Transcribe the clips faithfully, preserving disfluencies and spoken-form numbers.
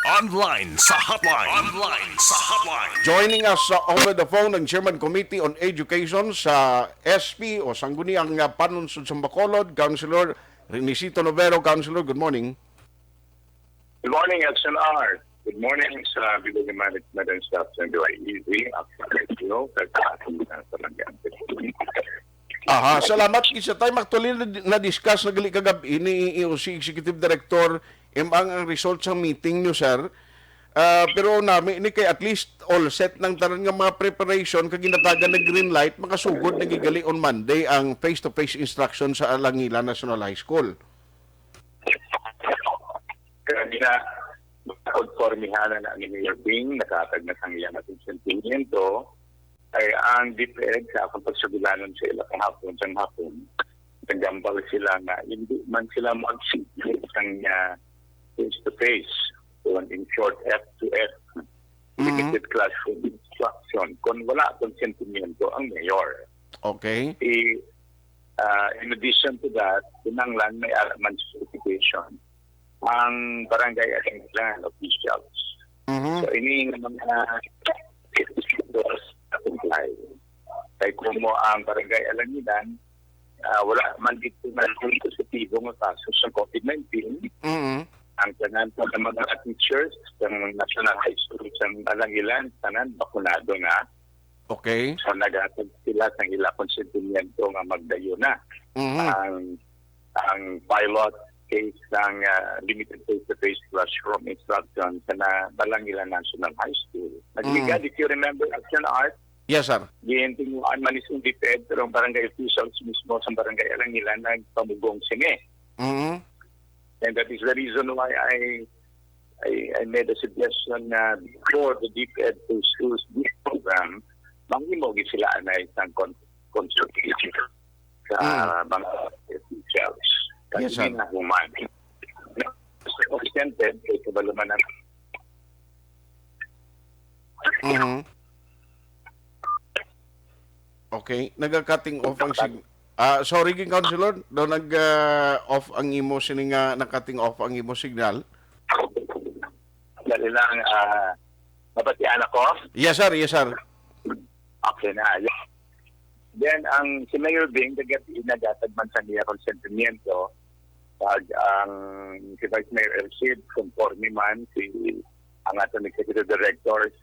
Online sa hotline. Online sa hotline. Joining us, uh, over the phone ang Chairman Committee on Education sa S P o Sangguniang, uh, Panunsod sa Bacolod, Councilor Renisito Novero. Councilor, good morning. Good morning, Action R. Good morning sa bilog nga mga madam staff sa W I E Z, Action R, kag sa ating mga kalamyan. Aha, salamat. Isa time actually na, na-discuss na gali kagabi ni E O C Executive Director M Ang ang result sa meeting nyo, sir. Ah, pero nami ni kay at least all set ng tanan nga mga preparation kag ginatagan na green light, makasugod na gigali on Monday ang face-to-face instruction sa Alangilan National High School. Kanina, konformihan na ni Mayor Bing, nakahatag na sang iyang konsentimiento, ay ang DepEd sa akong pagsugulanon sa ila kahapon, sang hapon, nagambal sila nga hindi man sila mag-sign sang, ah, face-to-face, o in short, F two F, Mhm. limited classroom instruction, kung wala konsentimiento ang mayor. Okay. I, ah, in addition to that, kinahanglan may ara man certification ang barangay alangilan officials. Mhm. So, ini nga mga comply. Kay kumo ang barangay alangilan, ah, wala man dito na positibo nga kaso sa COVID nineteen. Mhm. Ang tanan pa ng mga teachers sa National High School sa Alangilan, tanan bakunado na. Okay. So, naghatag sila sa ila konsentimiento nga magdayo na Mhm. ang, ang pilot case sang, ah, limited face-to-face classroom instruction sa na Alangilan National High School. Nagligad, Mm. if you remember, Action Art, Yes, sir. Gintinguan man ni sa DepEd, pero ang barangay officials mismo sa barangay Alangilan nagpamugong sini. Mhm. And that is the reason why I, I, I made a suggestion na before the DepEd schools this program, manghimo gid sila anay sang con-, consultation sa Mm. mga officials. Yes, sir. Hindi na human. Consented, kay kabalo man ang Mhm. Okay, naga-cutting off ang sig-, ah, sorry, gid, Councilor, daw nag, ah, off ang imo sini nga, nag-cutting off ang imo signal. Dali lang, ah, mabatian ako? Yes, sir. Yes, sir. Okay na. Then, ang si Mayor Bing, nag-, naghatag man sa niya konsentimiento, pag ang si Vice Mayor Ercid, conforme man si ang aton executive director,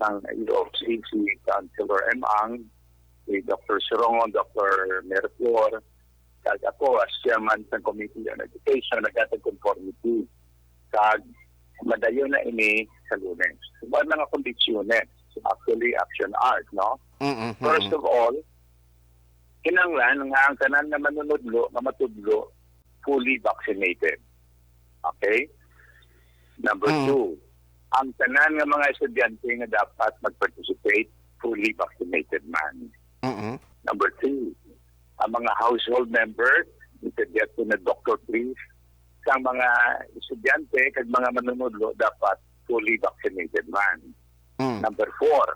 sang E O C, si Councilor M. Ang, si Doctor Surongon, Doctor Mercor, kag ako as chairman sang Committee on Education, naghatag conformity. Kag madayon na ini sa Lunes. Wala nga kondisyones. Actually, Action Art, no? Mm-mm, First mm-mm. of all, kinahanglan nga ang tanan nga manunudlo, nga matudlo, fully vaccinated. Okay? Number Mm. two, ang tanan nga mga estudyante nga dapat mag-participate, fully vaccinated man. Mm-mm. Number three, ang mga household members, ni Doktor Chris, sang mga estudyante kag mga manunudlo dapat fully vaccinated man. Mm. Number four,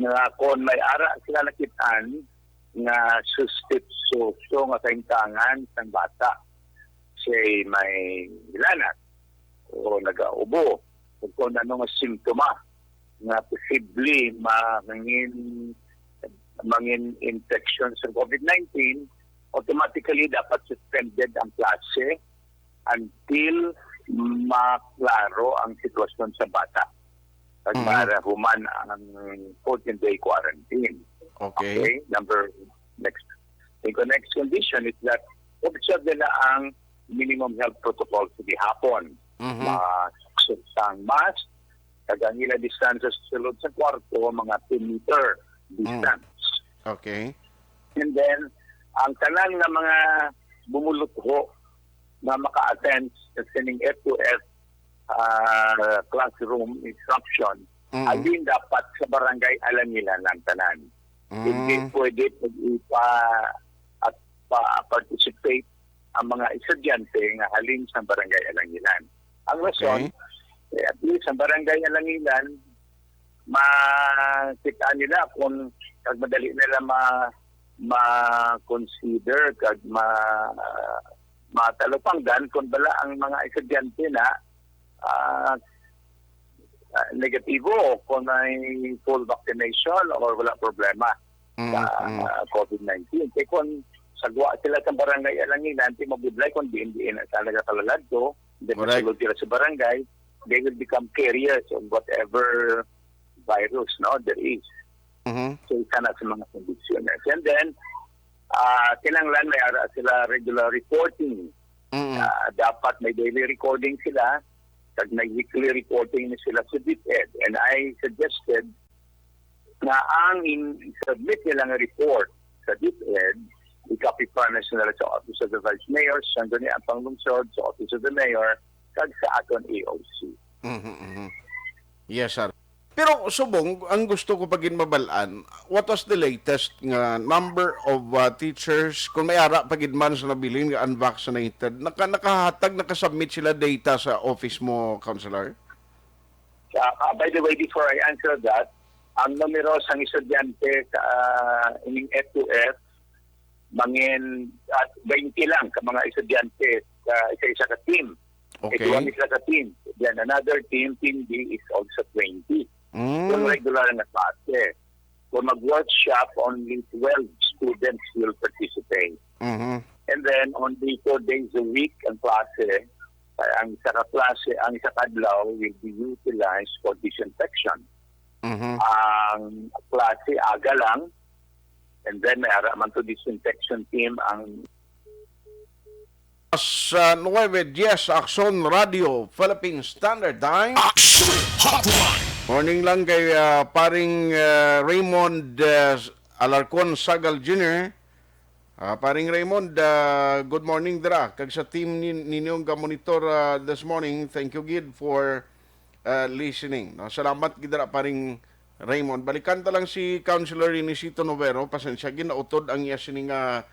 nga kon may ara sila nakit-an nga suspetsoso nga kahimtangan sang bata, say may hilanat o nagaubo, o kung ano nga simptoma nga posible ma-, mangin-, mangin infection sa COVID nineteen, automatically dapat suspended ang klase until maklaro ang sitwasyon sa bata. Pag Mm. mahuman ang fourteen-day quarantine. Okay. Okay, number, next. Ang next condition is that observe nila ang minimum health protocol sa gihapon. Mhm. Ma-, sang mask, kag ang ila distansya sa sulod sa kwarto, mga two meter Mm. distance. Okay. And then, ang tanan nga mga bumulutho nga maka-attend sa sining F two F, ah, classroom instruction, Mm. halin dapat sa barangay Alangilan ang tanan. Mm. Hindi pwede pag-ipa-, at pa-participate ang mga estudyante nga halin sa barangay Alangilan. Ang rason, Okay. eh, at least ang barangay Alangilan, makita nila kung, kag madali nila ma-, ma-consider kag ma-, matalupangdan kung bala ang mga estudyante na ah, ah, negatibo kung may full vaccination or wala problema sa, mm, ah, COVID nineteen. Kaya kung sagwa sila sa barangay alanginan, di mabudlay kung diin-diin na sila nagakalalad to, then, correct, masulod sila sa barangay, they will become carriers of whatever virus, no, there is. Mhm. So, isa na sa mga conditions. And then, ah, kinahanglan may ara sila regular reporting. Mm. Ah, dapat may daily recording sila, kag may weekly reporting na sila sa DepEd. And I suggested na ang in-, submit nila nga report sa DepEd, i-copy pa na sila sa Office of the Vice Mayor, sa Sangguniang Panglungsod, sa Office of the Mayor, kag sa aton A O C. Mhm, mhm. Yes, sir. Pero subong, ang gusto ko pa gid mabal-an, what was the latest nga number of, uh, teachers, kung may ara pa gid man sa nabilin nga unvaccinated, naka-, nakahatag, nakasubmit sila data sa office mo, Counselor? Ah, ah, by the way, before I answer that, ang numero sang estudyante sa, ah, ining F two F, mangin, ah, twenty lang ka mga estudyante sa isa-isa ka team. Okay. Ito ang isa ka team. Then another team, team B, is also twenty. Mm. Kung regular nga klase. Kung mag-workshop, only twelve students will participate. Mhm. And then, only four days a week ang klase. Kaya ang isa ka klase, ang isa ka adlaw will be utilized for disinfection. Mhm. Ang klase, aga lang. And then, may ara man to disinfection team ang Sa nuebe diyes, Aksyon Radio, Philippine Standard Time. Aksyon Hotline. Morning lang kay, ah, paring, ah, Raymond, ah, Alarcon Sagal Junior Ah, paring Raymond, ah, good morning dira. Kag sa team nin-, ninyong ga-monitor, ah, this morning, thank you gid for, ah, listening. No? Salamat gid dira, paring Raymond. Balikan ta lang si Councilor Renisito Novero. Pasensya, ginautod ang iya sini nga,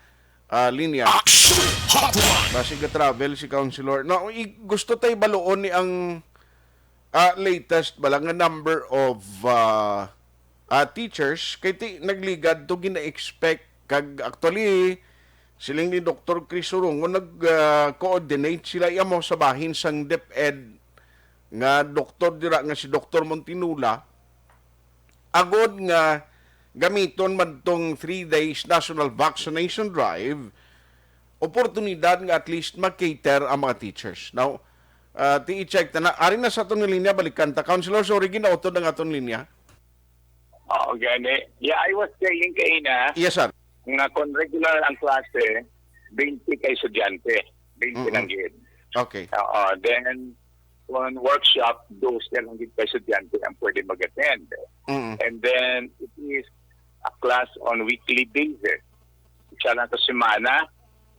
ah, linya. Action Hotline. Basi ga-travel si Councilor. No, i-, gusto tay baluon ni ang, ah, latest bala nga number of, ah, ah, teachers. Kay ti, nagligad to gina-expect. Kag actually, siling ni Doktor Chris Urungo, nag, ah, coordinate sila iya mo sa bahin sang DepEd nga doktor dira nga si Doktor Montinula, agod nga gamiton man tong three days national vaccination drive, oportunidad nga at least mag-cater ang mga teachers. Now, ah, ti i-check ta na. Ari na sa aton nga linya, balikan ta. Councilor, sorry, ginautod ang aton linya. Oo, gani. Yeah, I was saying kaina, yes, sir, nga kung regular ang klase, twenty ka estudyante. Twenty, mm-mm, lang gid. Okay. Oo, then, kung workshop, dose na lang gid ka estudyante ang pwede mag-attend. Mm-mm. And then, it is a class on weekly basis. Isa lang ka semana,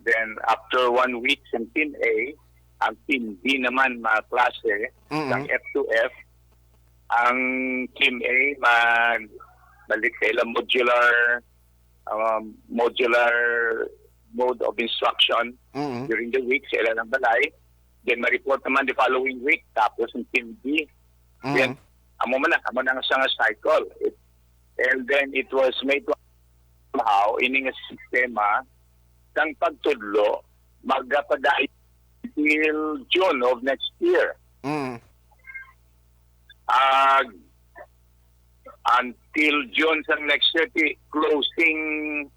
then after one week sa team A, ang team B naman mga klase, mm-mm, ng F two F, ang team A mag-, balik sa ilang modular, um, modular mode of instruction, mm-hmm, during the week sa ilang balay. Then, ma-report naman the following week, tapos ang team B. Mm-hmm. Then, amo man na, amo na nga sa nga cycle. It, and then, it was made to, how, ini nga sistema, sang pagtudlo, magapadayon till June of next year. Mm. Ah, until June sang next year, ti closing,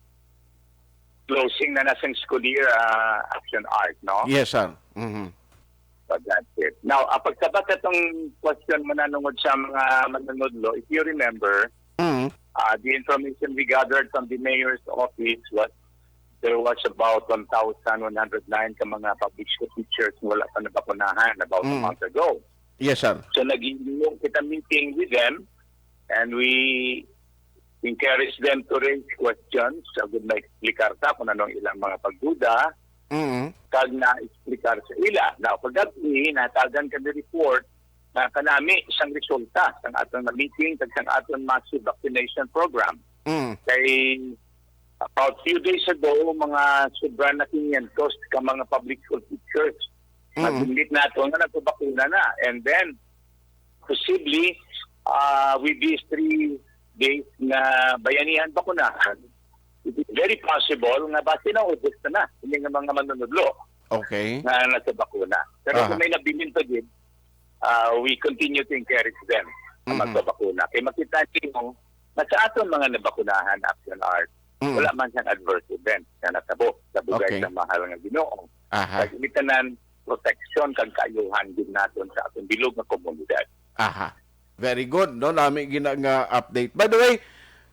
closing na na sang school year, ah, Action Art, no? Yes, sir. Mhm. But that's it. Now, ah, pagsabat atong question mo na nungod sa mga manunudlo, if you remember, mhm, ah, the information we gathered from the mayor's office was there was about one thousand one hundred nine ka mga public school teachers nga wala pa nabakunahan about a, mm, month ago. Yes, sir. So, nag-iingon kita meeting with them, and we encourage them to raise questions. Agud maexplikar ta kung ano ang ilang mga pagduda, mm, kag na-explikar sa ila. Now, kagabi, natagan kami report na kanami sang resulta sang aton nga meeting kag sang aton massive vaccination program. Mm. Kay about few days ago, mga sobra na quinientos ka mga public school teachers, mm, nag-admit nato nga nagpabakuna na. And then, possibly, ah, with these three days na bayanihan bakunahan, it is very possible nga basi na-August na na, ini nga mga manunudlo, okay, nga nagpabakuna. Pero, aha, kung may nabilin pa gid, ah, we continue to encourage them na Mhm. magpabakuna. Kay makita ninyo na sa aton mga nabakunahan, Action Art, Mm. wala man siyang adverse event na natabo sa bugay Okay. sa mahal nga Ginoo. Aha. Kag itanan, proteksyon kag kaayuhan gid naton sa aton bilog nga komunidad. Aha. Very good, no? Nami gina nga update. By the way,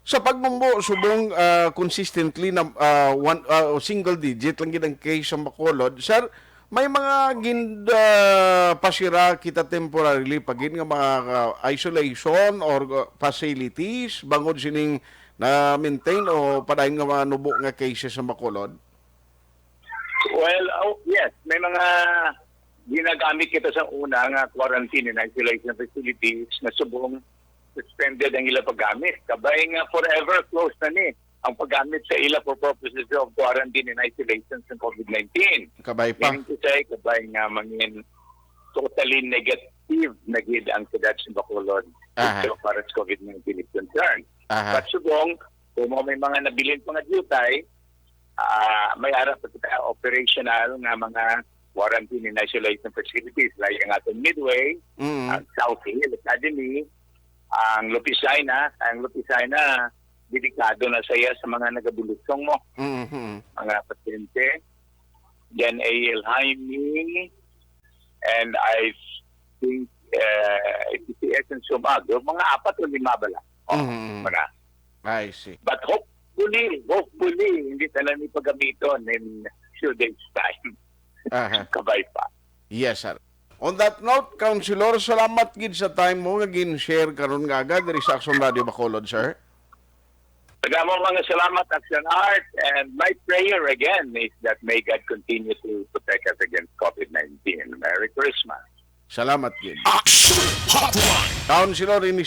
sa pagmumbo subong ah, consistently na ah, one ah, single digit lang gid ang case sa Bacolod. Sir, may mga gin ah, pasira kita temporarily pa gid nga mga ah, isolation or ah, facilities bangod sining na maintain o padayon nga mga nubo nga cases sa Bacolod? Well, oh, yes, may mga ginagamit kita sa una nga quarantine and isolation facilities na subong suspended ang ila paggamit. Kabay nga forever closed na ni ang paggamit sa ila for purposes of quarantine and isolation sa COVID nineteen. Kabay pa. Meaning to say, kabay nga mangin totally negative na gid ang siyudad sa Bacolod Aha. so far as COVID nineteen is concerned. Aha. But subong, kung mo may mga nabilin pa nga diutay, ah, may ara pa kita operational nga mga quarantine and isolation facilities like ang aton Midway, Mm. ang South Hill Academy, ang Lupicina, ang Lupicina, delikado na siya sa mga nagabulusong mo, Mhm. mga pasyente. Then A L Jaime, and I think uh, F T C S and Sumag, mga apat o lima ba lang. Oh, Mhm. mga. I see. But hopefully, hopefully, hindi na lang ipagamiton in few days time. Aha. Kabay pa. Yes, sir. On that note, Councilor, salamat gid sa time mo nga gin-share karon nga aga diri sa Aksyon Radio Bacolod, sir. Damo mga salamat, Action Art, and my prayer again is that may God continue to protect us against COVID nineteen. Merry Christmas. Salamat gid. Action Hotline. Councilor ini